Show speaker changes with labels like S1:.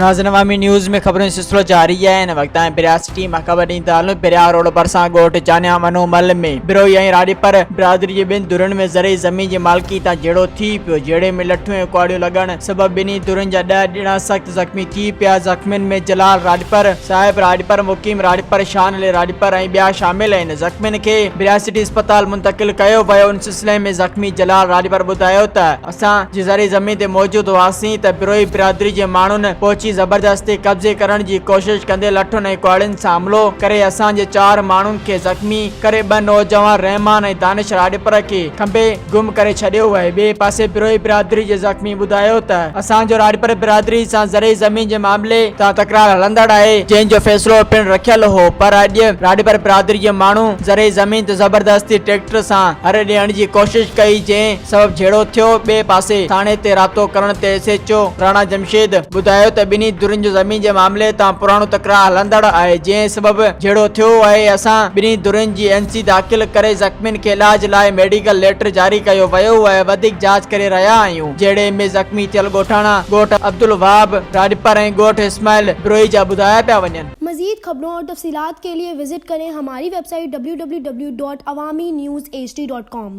S1: ناظرين عوامي نيوز ۾ خبرن جو سلسلو جاري آهي هن وقت تائين بريا سٽي مان خبر ڏيندا هلون بريا روڊ ڀرسان ڳوٺ جانيا منو مل ۾ بروهي ۽ راڄپر برادري جي ٻن ڌرين ۾ زرعي زمين جي مالڪي تان جهيڙو ٿي پيو جهيڙي ۾ لٺيون ۽ ڪهاڙيون لڳڻ سبب ٻنهي ڌرين جا ڏهه ڄڻا سخت زخمي ٿي پيا زخمين ۾ جلال راڄپر، صاحب راڄپر، مقيم راڄپر، شان علي راڄپر ۽ ٻيا شامل آهن زخمين کي بريا سٽي اسپتال منتقل ڪيو ويو ان سلسلي ۾ زخمي جلال راڄپر ٻڌايو ته اسان جي زرعي زمين تي موجود هئاسين ته بروهي برادري جي ماڻهن پهچي زبردستي قبضي ڪرڻ جي ڪوشش ڪندي لٺن ۽ ڪهاڙين سان حملو ڪري اسان جي چار ماڻهن کي زخمي ڪري ٻه نوجوان رحمان ۽ دانش راڄپر کي کنڀي گم ڪري ڇڏيو آهي ٻئي پاسي بروهي برادري جي زخمي ٻڌايو ته اسان جو راڄپر برادري سان زرعي زمين جي معاملي تان تڪرار هلندڙ آهي جنهن جو فيصلو پڻ رکيل هو پر اڄ راڄپر برادري جي ماڻهو زرعي زمين تي زبردستي ٽريڪٽر سان هر ڏيڻ جي ڪوشش ڪئي جنهن سبب جهيڙو ٿيو، ٻئي پاسي ٿاڻي تي رابطو ڪرڻ تي S H O Rana Jamshed ٻڌايو ته ٻنهي ڌرين جو زمين جي معاملي تان پراڻو تڪرار هلندڙ آهي جنهن سبب جهيڙو ٿيو آهي اسان ٻنهي ڌرين جي اين سي داخل ڪري زخمين کي علاج لاء ميڊيڪل ليٽر جاري ڪيو ويو آهي وڌيڪ جاچ ڪري رهيا آهيون جهيڙي ۾ زخمي ٿيل ڳوٺاڻا ڳوٺ عبدالوهاب راڄپر ۽ ڳوٺ اسماعيل بروهي جا ٻڌايا پيا وڃن.
S2: مزيد خبرون اور تفصيلات کے لئے وزٽ ڪرين ھماري web site www.awamiNewsHD.com.